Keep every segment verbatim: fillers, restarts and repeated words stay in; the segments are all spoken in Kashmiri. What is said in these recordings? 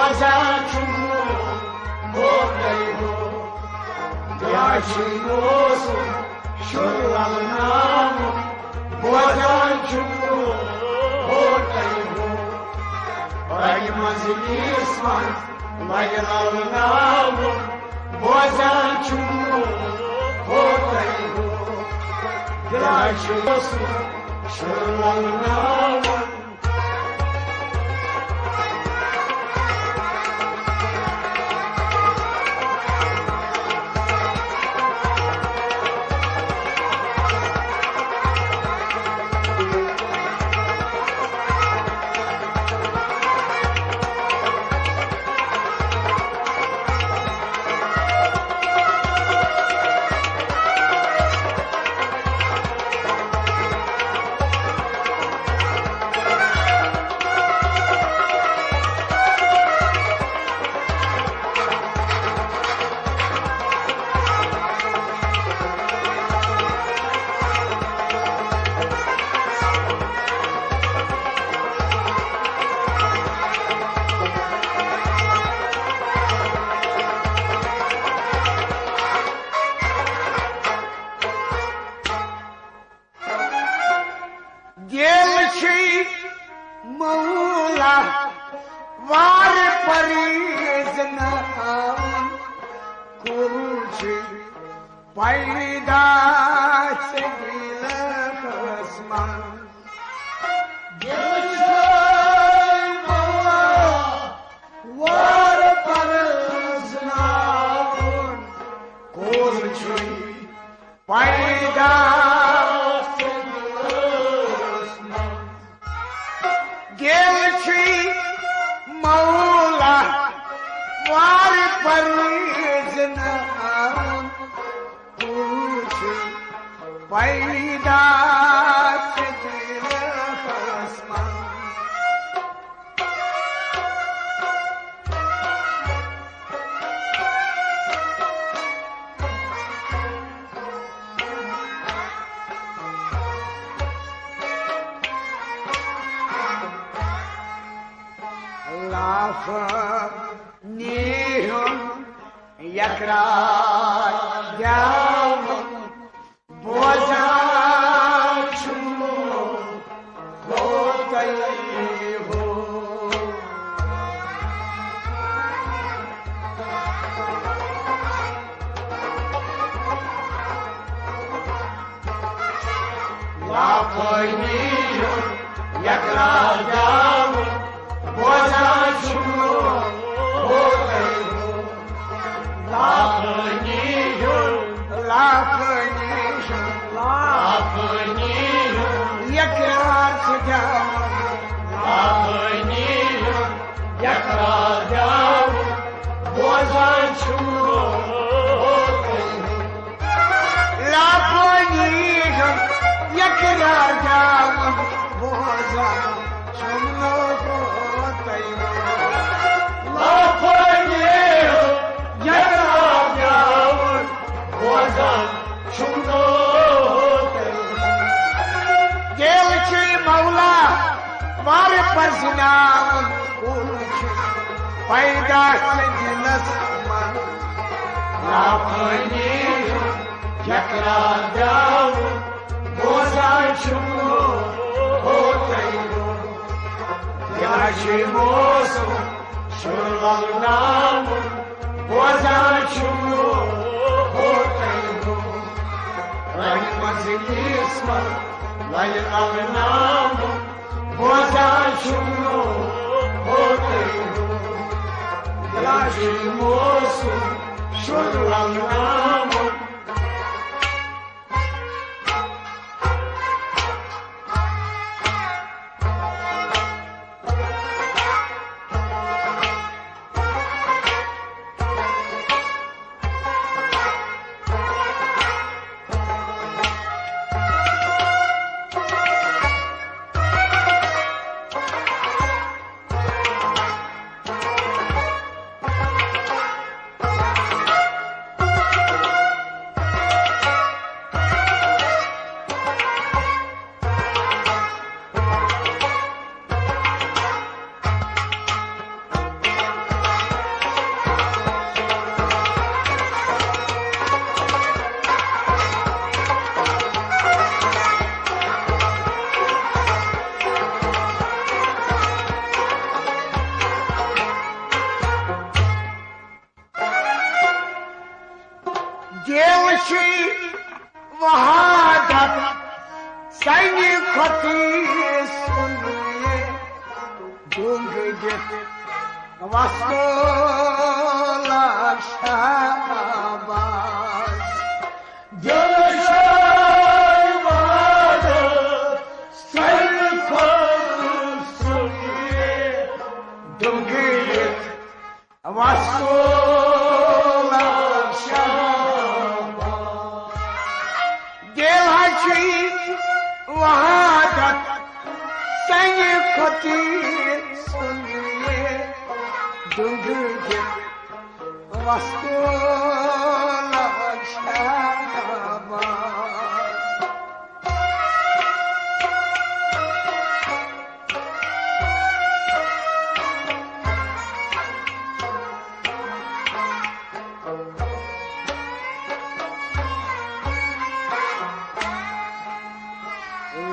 بوزان چھُم ہوتَے ہو، یا چھُے موسم شُرلناوُن۔ بوزان چھُم ہوتَے ہو، رنہِ منٛز نیٖسمَن لَگہِ لَلناوُن۔ بوزان چھُم ہوتَے ہو، یا چھُے موسم شُرلناوُن۔ دِل چھُے مولا وارٕ پرہیز ناوُن، کُل چھُے پیدا ژےٚ دِلس منٛز۔ دِل چھُے مولا وارٕ پرہیز ناوُن، کُل چھُے پیدا۔ دِل چھُے مولا وارٕ پرہیز ناوُن، کُل چھُے پیدا ژےٚ دِلس منٛز۔ لافنی ہُنٛد یقرار گٮ۪وُن، بوزان چھُم ہوتَے ہو۔ لافنی ہُنٛد یقرار گٮ۪وُن، بوزان چھُم ہوتَے ہو۔ لافنی ہُنٛد، لافنی ہُنٛد، لافنی ہُنٛد یقرار چھُ گٮ۪وُن۔ لافنی ہُنٛد یقرار گٮ۪وُن، بوزان چھُم ہوتَے ہو۔ لافنی ہُنٛد یقرار گٮ۪وُن، بوزان چھُم ہوتَے ہو۔ لافنی ہُنٛد یقرار گٮ۪وُن، بوزان چھُم ہوتَے ہو۔ دِل چھُے مولا وارٕ پرزٕناوُن، کُل چھُ پیدا ژےٚ دِلس منٛز۔ لافنی ہُنٛد یقرار گٮ۪وُن، بوزان چھُم ہوتَے ہو۔ یا چھُے موسم شُرلناوُن، بوزان چھُم ہوتَے ہو۔ رنہِ منٛز نیٖسمَن لَلہِ لَلناوُن، بوزان چھُم ہوتَے ہو۔ یا چھُے موسم شُرلناوُن۔ چھُے وحادت سنہِ کھۄتہٕ سُنٛد یہِ دُنٛگ دِتھ وسطولا شہباز۔ دِل چھُے وحادت سنہِ کھۄتہٕ سُنٛد یہِ دُنٛگ دِتھ وسطولا شہباز۔ دِل ہا چھُے وحادت سنہِ کھۄتہٕ سُنٛد یہِ دُنٛگ دِتھ وسطولا شہباز۔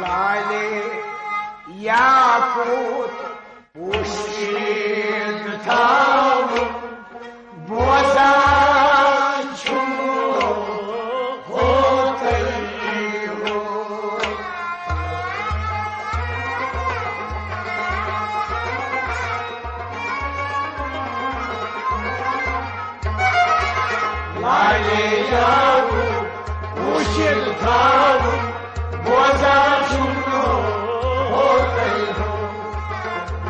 لالے یاقوت پوشیدٕ تھاوُن، بوزان چھُم ہوتٕے ہوت۔ لالے یاقوت پوشیدٕ تھاوُن، بوزان چھُم ہوتٕے ہوت۔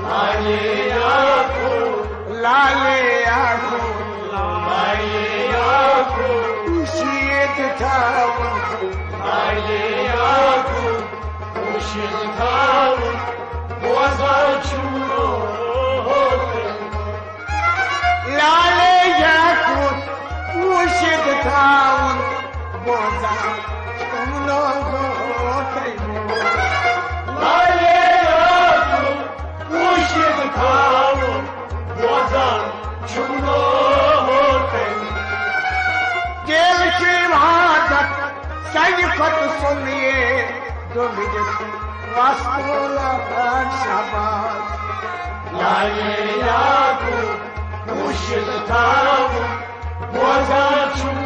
لالے یاقوت، لالے یاقوت، لالے یاقوت پوشیدٕ تھاوُن۔ لالے یاقوت پوشیدٕ تھاوُن، بوزان چھُم ہوتٕے ہوت۔ لالے یاقوت پوشیدٕ تھاوُن، بوزان چھُم ہوتٕے ہوت۔ لالے یاقوت پوشیدٕ تھاوُن، بوزان چھُم ہوتٕے ہوت۔ دِل چھُے وحادت سنہِ کھۄتہٕ سُنٛد یہِ دُنٛگ دِتھ وسطولا شہباز۔ لالے یاقوت پوشیدٕ تھاوُن، بوزان چھُم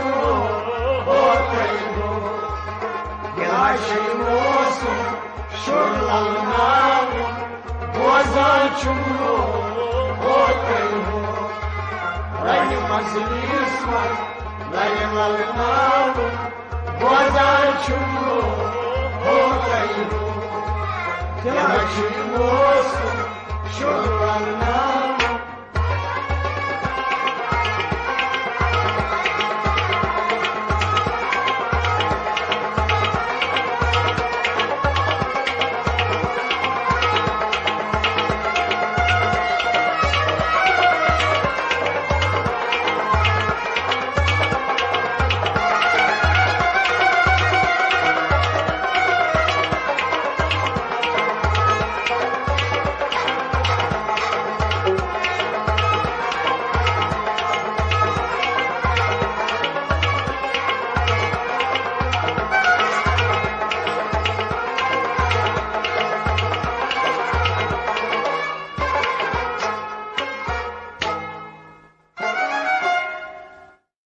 ہوتٕے ہوت۔ گِلاسٕے موسم شُر للناوُن، بوزان چھُم ہوتٕے ہوت۔ رنہِ مجلس منٛز لرِ للناوُن، بوزان چھُم ہوتٕے ہوت۔ گِلاسٕے موسم شُر للناوُن۔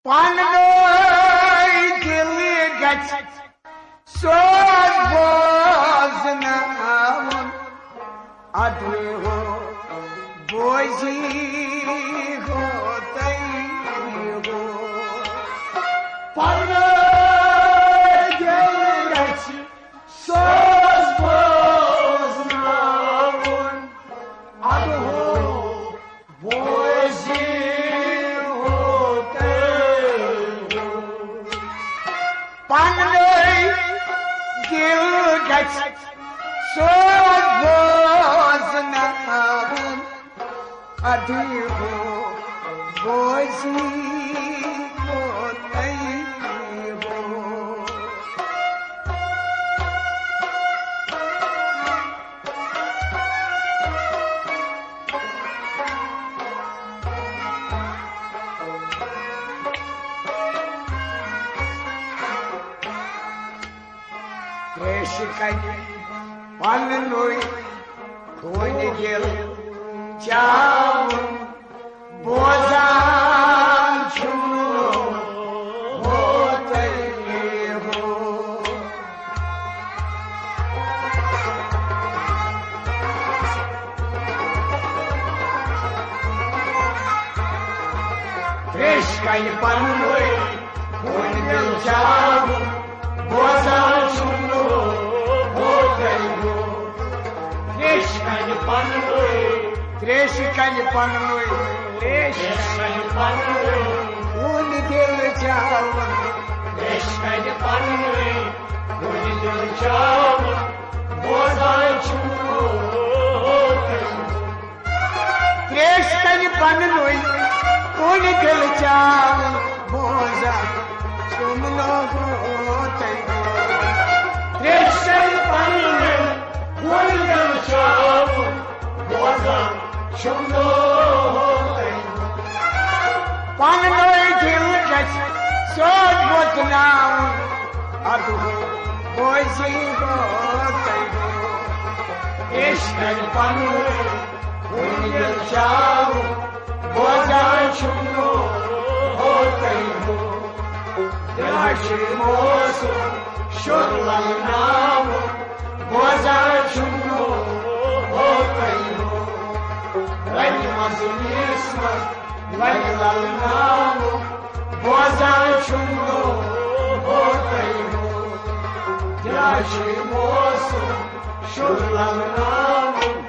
پننُے دِل گژھِ سوز بوزناوُن، ادٕ ہو بوزی ہوتٕے ہوت۔ پننُے دِل گژھِ سوز بوزناوُن، ادٕ ہو بوزی ہوتٕے ہوت۔ پننُے دِل گژھِ سوز بوزناوُن، ادٕ ہو بوزی ہوتٕے ہوت۔ تریشہِ کنہِ پننُے خوٗنہِ دِل چاوُن، بوزان چھُم ہوتٕے کنہِ پنہٕ وٲے، وُنہِ دِل چاوُن، بوزان چھُم نہٕ ہو، ہو تۄہہِ گوٚو۔ تریشہِ کنہِ پنہٕ وٲے، تریشہِ کنہِ پنہٕ وٲے، تریشہِ کنہِ پنہٕ وٲے، وُنہِ دِل چاوُن۔ تریشہِ کنہِ پنہٕ وٲے، وُنہِ دِل چاوُن، بوزان چھُم نہٕ ہو، ہو تۄہہِ گوٚو۔ تریش کنہِ پنہٕ وٲے، کُنہِ دِل چاوُن، بوزان چھُم نہٕ ہو تۄہہِ گوٚو۔ تریش کنہِ پنہٕ وٲے، کُنہِ دِل چاوُن، بوزان چھُم نہٕ ہو تۄہہِ گوٚو۔ پنہٕ وٲے دِل گژھِ سیوٚد وۄتناوُن، ادٕ ہو بوزی ہو تۄہہِ گوٚو۔ تریش کنہِ پنہٕ وٲے، وُنہِ دِل چاوُن، بوزان چھُم نہٕ ہو تۄہہِ گوٚو۔ دِلہٕ چھُ موسُم شُر للناوُن، بوزان چھُم نہٕ ہو تۄہہِ گوٚو۔ رنہِ منٛز میٖس منٛز لگہِ للناوُن، بوزان چھُم نہٕ ہو تۄہہِ گوٚو۔ دِلہٕ چھُ موسُم شُر للناوُن۔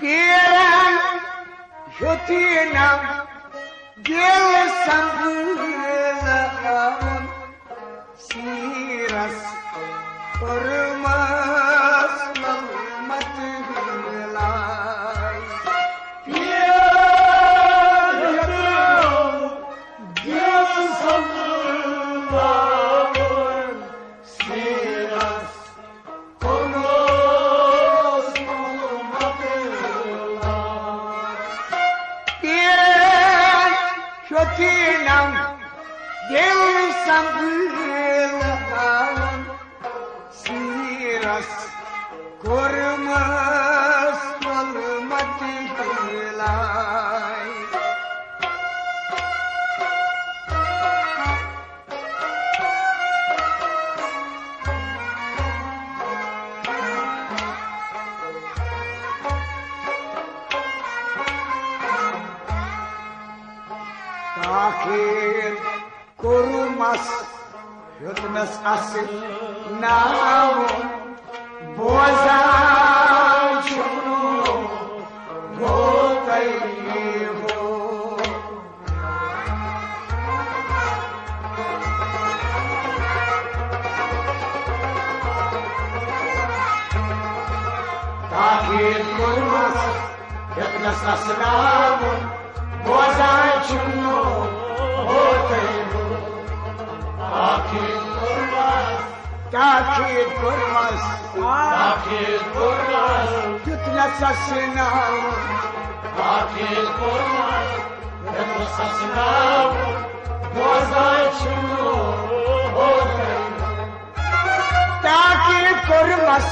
پیرن ہیوٚت یہِ نم دِل سنبھالُن۔ سیٖرس کوٚرمس ملمت ہِلٲے۔ پیرن ہیوٚت نم دِل سنبھالُن۔ سیٖرس پیرن ہیوٚت یہِ نم دِل سنبھالُن۔ سیٖرس کوٚرمس ملمت ہِلٲے۔ تاخیر کوٚرمس، ہیوٚتنس اسناوُن، بوزان چھُم نہٕ ہو تۄہہِ گوٚو۔ تاخیر کوٚرمس، ہیوٚتنس اسناوُن، بوزان چھُم نہٕ ہو تۄہہِ گوٚو۔ تاخیر کوٚرمس، تاخیر کوٚرمس، تاخیر کوٚرمس، ہیوٚتنس اسناوُن۔ تاخیر کوٚرمس، ہیوٚتنس اسناوُن، بوزان چھُم نہٕ ہو تۄہہِ گوٚو۔ تاخیر کوٚرمس،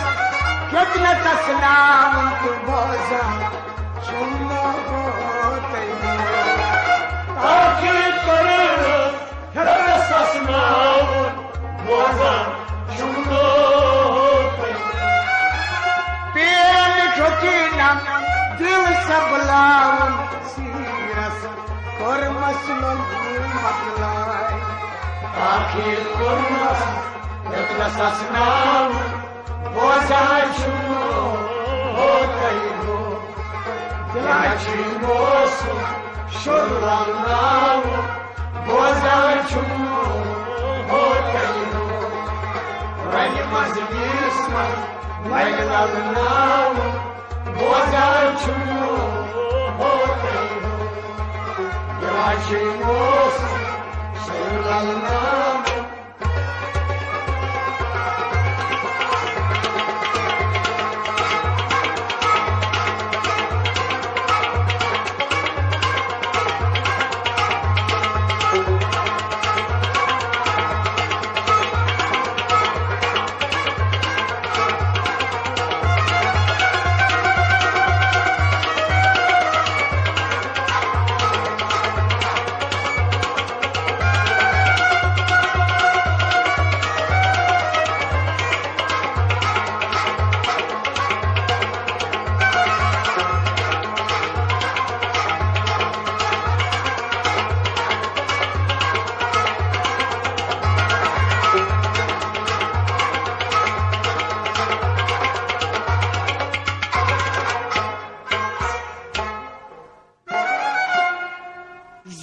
ہیوٚتنس اسناوُن تہٕ بوزان چھُم نہٕ ہو تۄہہِ گوٚو۔ تاخیر کوٚرمس، ہیوٚتنس اسناوُن، بوزان چھُم نہٕ ہو تۄہہِ گوٚو۔ پیرن ہیوٚت یہِ نم دِل سنبھالُن، سیٖرس کوٚرمس ملمت ہِلٲے۔ تاخیر کوٚرمس، ہیوٚتنس اسناوُن، بوزان چھُم نہٕ ہو تۄہہِ گوٚو۔ دِلہٕ چھُ موسُم شُر لَلناوُن، بوزان چھُم ہوتَے ہو۔ رَنہِ منٛز ییٖژ منٛز لَلہِ لَلناوُن، بوزان چھُم ہوتَے ہو۔ یِوان چھُ موسم شُر لَلناوُن۔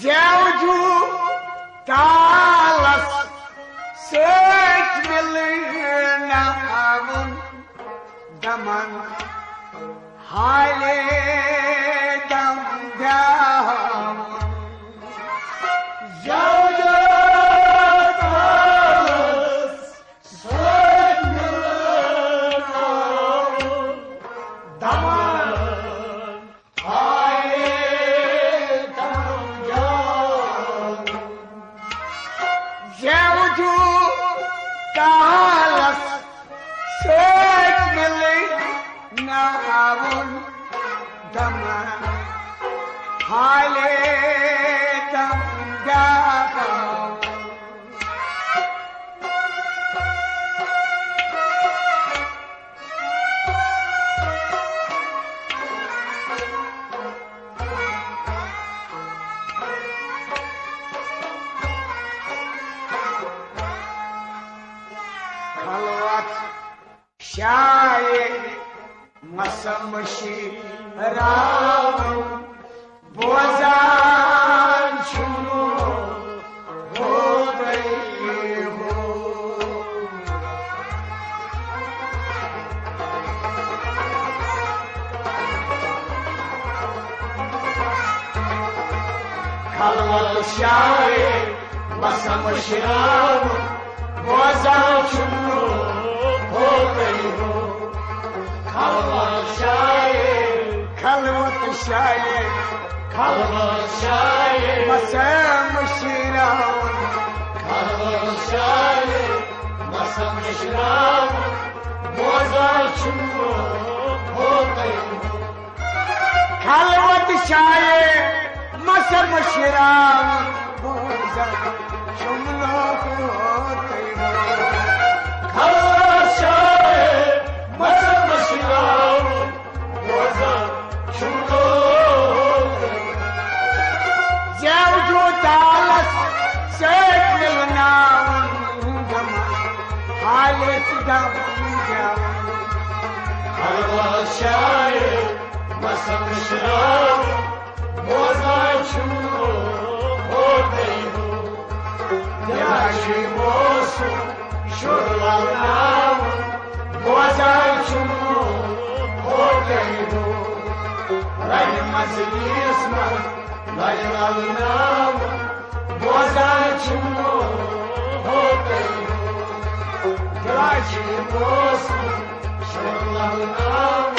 زیوجو تالس سۭتۍ مِلناوُن دمن، حالے دم دیاوُن۔ زیوجو تالس سۭتۍ مِلناوُن دمن، حالے دم دیاوُن۔ زیوجو تالس سۭتۍ مِلناوُن دمن، حالے دم دیاوُن۔ خلوت شاعر مسم شیراوُن، بوزان چھُم ہوتَے ہو۔ خلوت شاعر مسم شیراوُن، بوزان چھُم ہوتَے ہو۔ خلوت شاعر، خلوت شاعر، خلوت شاعر مسم شیراوُن۔ خلوت شاعر مسم شیراوُن، بوزان چھُم ہوتَے ہو۔ خلوت شاعر مسم شیراوُن، بوزان چھُم ہوتَے ہو۔ خلوت شاعر مسم شیراوُن، بوزان چھُم ہوتَے ہو۔ زیوجو تالس سۭتۍ مِلناوُن دمن، حالے دم دیاوُن۔ خلوت شاعر مسم شیراوُن، بوزان چھُم ہوتَے ہو۔ یہے چھُ موسم شُر لَلناوُن، بوزان چھُم ہوتَے ہو۔ رَنہِ منٛز ییٖژ منٛز لَلہِ لَلناوُن، بوزان چھُم ہوتَے ہو۔ یہے چھُ موسم شُر لَلناوُن۔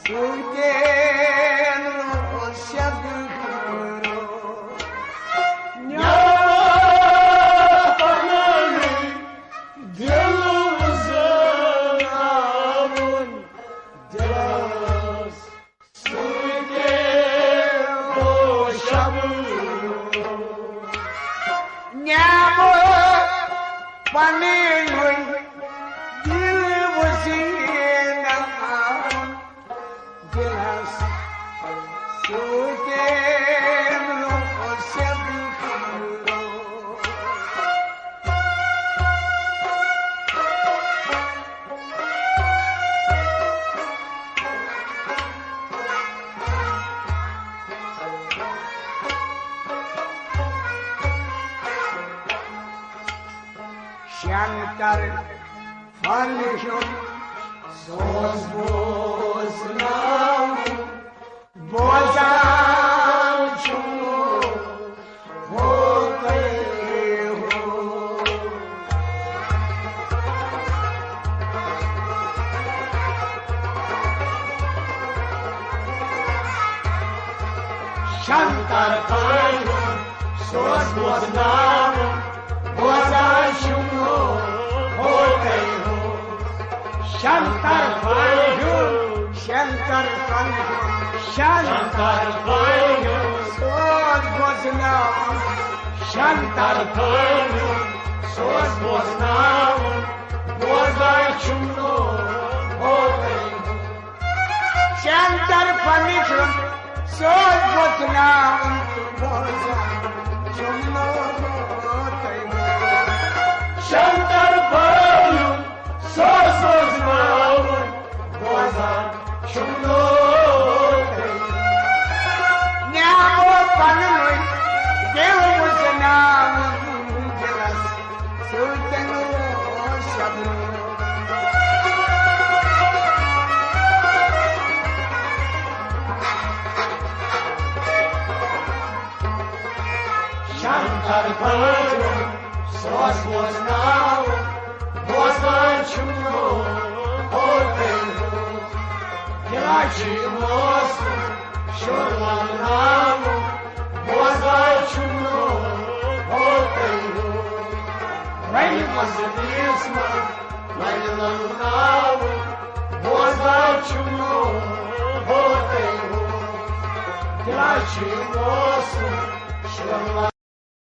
سۭتۍ روز شب۔ نیامہٕ پننُے دِل وُزناوُن دِلس۔ سۭتۍ روز شب۔ نیامہٕ پننُے دِل وُزناوُن دِلس۔ سۭتۍ روز شب۔ شنکر پنُن سوز بوزناوُن بوزان چھُم ہوتے ہو۔ شنکر پنُن سوز بوزناوُن بوزان چھُم ہوتے ہو۔ شنکر پنُن شنکر پنُن شنکر پنُن سوز بوزناوُن۔ شنکر پنُن سوز بوزناوُن بوزان چھُم ہوتے ہو۔ شنکر پنُن سوز بوزناوُن بوزان چھُم ہوتے ہو۔ شنکر پنُن سوز بوزناوُن بوزان چھُم ہوتے ہو۔ نیامہٕ پننُے دِل وُزناوُن دِلس۔ سۭتۍ روز شب۔ شنکر پنُن سوز بوزناوُن بوزان چھُم ہوتے ہو۔ دِلا چھُ موسم شُر للناوُن بوزان چھُم ہوتے ہو۔ رنگہِ منٛز دیس منٛز للناوُن بوزان چھُم ہوتے ہو۔ دِلا چھُ موسم شُر